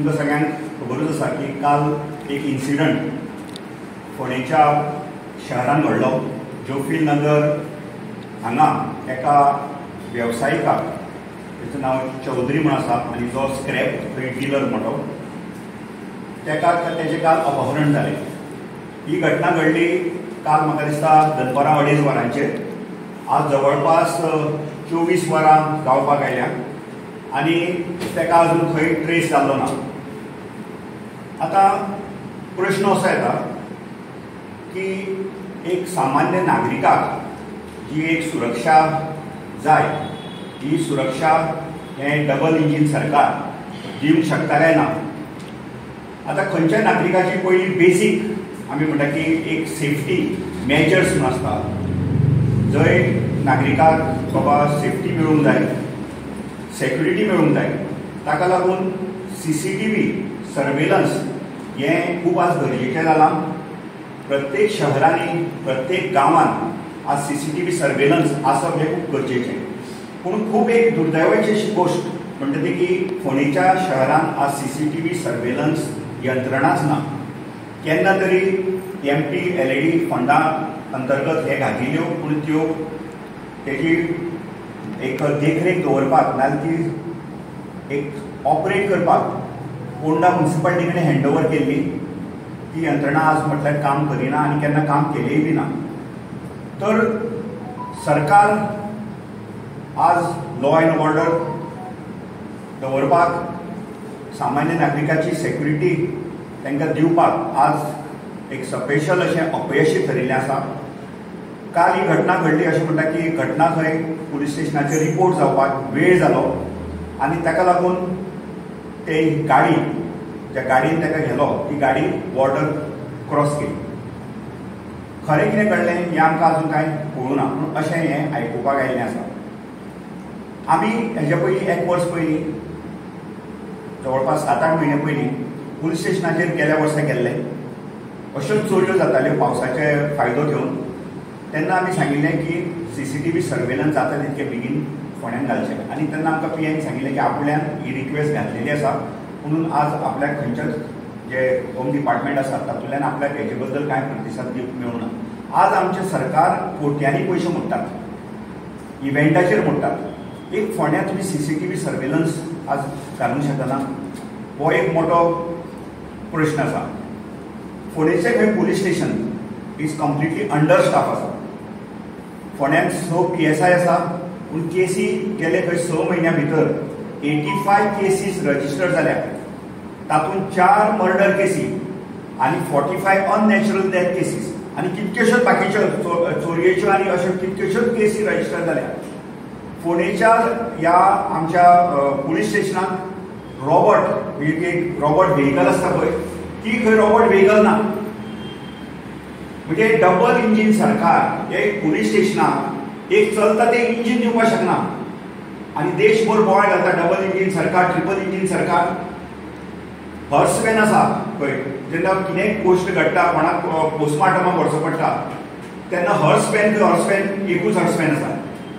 तुमकां सगळ्यांक खबरूच आसा की काल एक इन्सिडंट फोंडेच्या शहरान घडलो. जोफील नगर हांगा एका वेवसायिकाक, ताचें नांव चौधरी म्हूण आसा आनी जो स्क्रॅप थंय डिलर म्हणटो, ताका तेजें काल अपहरण जालें. ही घटना घडली काल म्हाका दिसता दनपारां 2:30 वरांचेर. आज जवळपास 24 वरां जावपाक आयल्या आनी ताका अजून खंय ट्रेस जाल्लो ना. आतां प्रश्न असो येता की एक सामान्य नागरिकाक जी एक सुरक्षा जाय, ही सुरक्षा हें डबल इंजीन सरकार दिवंक शकता काय ना. आतां खंयच्या नागरिकाची पयली बेसीक आमी म्हणटा की एक सेफ्टी मेजर्स म्हूण आसता, जंय नागरिकाक बाबा सेफ्टी मेळूंक जाय, सेक्युरिटी मेळूंक जाय. ताका लागून CCTV surveillance हें खूब आज गरजेचें जालां. प्रत्येक शहरांनी, प्रत्येक गांवांत आज CCTV surveillance आसप हें खूब गरजेचें. पूण खूब एक दुर्दैवाची अशी गोश्ट म्हणटा ती की फोंडेच्या शहरांत आज CCTV surveillance यंत्रणाच ना. केन्ना तरी MPLAD फंडा अंतर्गत हे घातिल्ल्यो, पूण त्यो तेजी एक देखरेख दवरपाक नाजाल्यार ती एक ऑपरेट करपाक पोंडा म्युनिसिपालिटी कडेन हँड ओवर केल्ली. ती यंत्रणा आज म्हटल्यार काम करिना आनी केन्ना काम केलेंय बी ना. तर सरकार आज लॉ एंड ऑर्डर दवरपाक, सामान्य नागरिकाची सेक्युरिटी तांकां दिवपाक आज एक स्पेशल अशें अपयशी थरिल्लें आसा. काल ही घटना घडली अशें म्हणटा की घटना खंय पुलीस स्टेशनाचेर रिपोर्ट जावपाक वेळ जालो आनी ताका लागून ते गाडी, ज्या गाडयेन ताका घेलो ती गाडी बॉर्डर क्रॉस केली. खरें कितें घडलें हें आमकां अजून कांय कळूं ना, पूण अशें हें आयकुपाक आयिल्लें आसा. आमी हेज्या पयलीं एक वर्स पयलीं, जवळपास 7-8 म्हयने पयलीं पुलीस स्टेशनाचेर गेल्या वर्सा गेल्ले. अश्योच चोरयो जाताल्यो पावसाचे फायदो घेवन. तेन्ना आमी सांगिल्लें की CCTV surveillance जाता तितके बेगीन फोंड्यान घालचें आनी तेन्ना आमकां PN सांगिल्लें की आपल्यान ही रिक्वेस्ट घातलेली आसा, म्हणून आज आपल्याक खंयच्याच जे होम डिपार्टमेंट आसा तातूंतल्यान आपल्याक हेजे बद्दल कांय प्रतिसाद दिवंक मेळूंक ना. आज आमचें सरकार कोट्यांनी पयशे मोडटात, इव्हेंटाचेर मोडटात. एक फोंड्यां तुमी CCTV surveillance आज घालूंक शकना, हो एक मोठो प्रश्न आसा. फोंडेचें खंय police station is completely under staff आसा. फोंड्यांत 6 PSI आसा, पूण केसी गेले खंय 6 म्हयन्या भितर 85 केसीस रजिस्टर जाल्या. तातूंत 4 मर्डर केसी आनी 45 अननॅचरल डेथ केसीस आनी कितक्योश्योच बाकीच्यो चोरयेच्यो आनी अश्यो कितक्योश्योच केसी रजिस्टर जाल्या. फोंडेच्या ह्या आमच्या पुलीस स्टेशनाक रॉबर्ट म्हणजे एक रॉबर्ट व्हेकल आसता पळय, ती खंय रॉबर्ट व्हेकल ना. म्हणजे डबल इंजीन सरकार एक पुलीस स्टेशनाक एक चलता तें इंजीन दिवपाक शकना आनी देशभर बोवाळ घालता डबल इंजीन सरकार, ट्रिपल इंजीन सरकार. हर्स व्हॅन आसा पळय, जेन्ना कितेंय गोश्ट घडटा, कोणाक पोस्टमार्टमाक व्हरचो पडटा तेन्ना हर्स व्हॅन, हर्स व्हॅन एकूच हर्स व्हॅन आसा,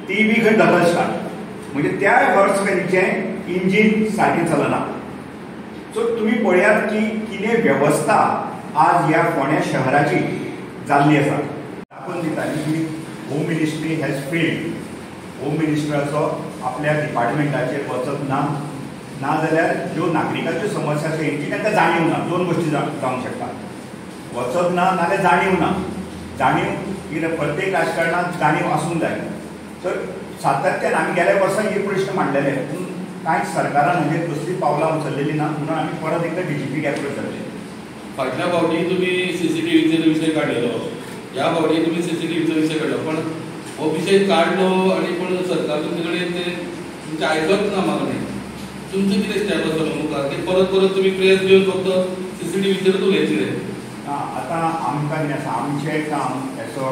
ती बी खंय डबल स्टार्ट, म्हणजे त्या हर्स व्हॅनीचें इंजीन सारकें चलना. सो तुमी पळयात की कितें वेवस्था आज ह्या फोंड्या शहराची जाल्ली आसा. दाखोवन दिताली की home ministry has failed. Home मिनिस्टराचो आपल्या डिपार्टमेंटाचेर वचप ना, नाजाल्यार ज्यो नागरिकांच्यो समस्या आसा हेंची तांकां जाणीव ना. दोन गोश्टी जावंक शकता, वचप ना नाजाल्यार जाणीव ना. जाणीव ही प्रत्येक राजकारणांत जाणीव आसूंक जाय. तर सातत्यान आमी गेल्या वर्सा हे प्रश्न मांडलेले, पूण कांय सरकारान हाजेर कसलीं पावलां उचललेलीं ना, म्हणून आमी परत एकदां DGP approach जाले. फाटल्या फावटी तुमी CCTVचेर विशय काडलेलो, ह्या फावटी तुमी CCTVचो विशय काडलो, पण हो विशय काडलो आनी पूण सरकार तुमचे कडेन ते तुमचें आयकत ना मागणें. तुमचें कितें स्टेप आसा मुखार की परत परत तुमी प्रेस घेवन फक्त CCTVचेरूच उलयतले? आतां आमकां कितें आसा, आमचें काम as a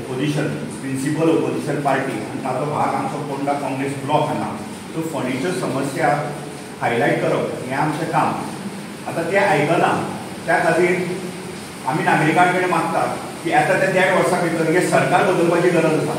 opposition, principal opposition party आनी ताचो भाग आमचो पोंडा काँग्रेस ब्लॉक हांगा, सो फोंडेच्यो समस्या हायलायट करप हें आमचें काम. आतां तें आयकना, त्या खातीर आमी नागरिकां कडेन मागता की आतां त्या 1.5 वर्सां भितर हें सरकार बदलपाची गरज आसा.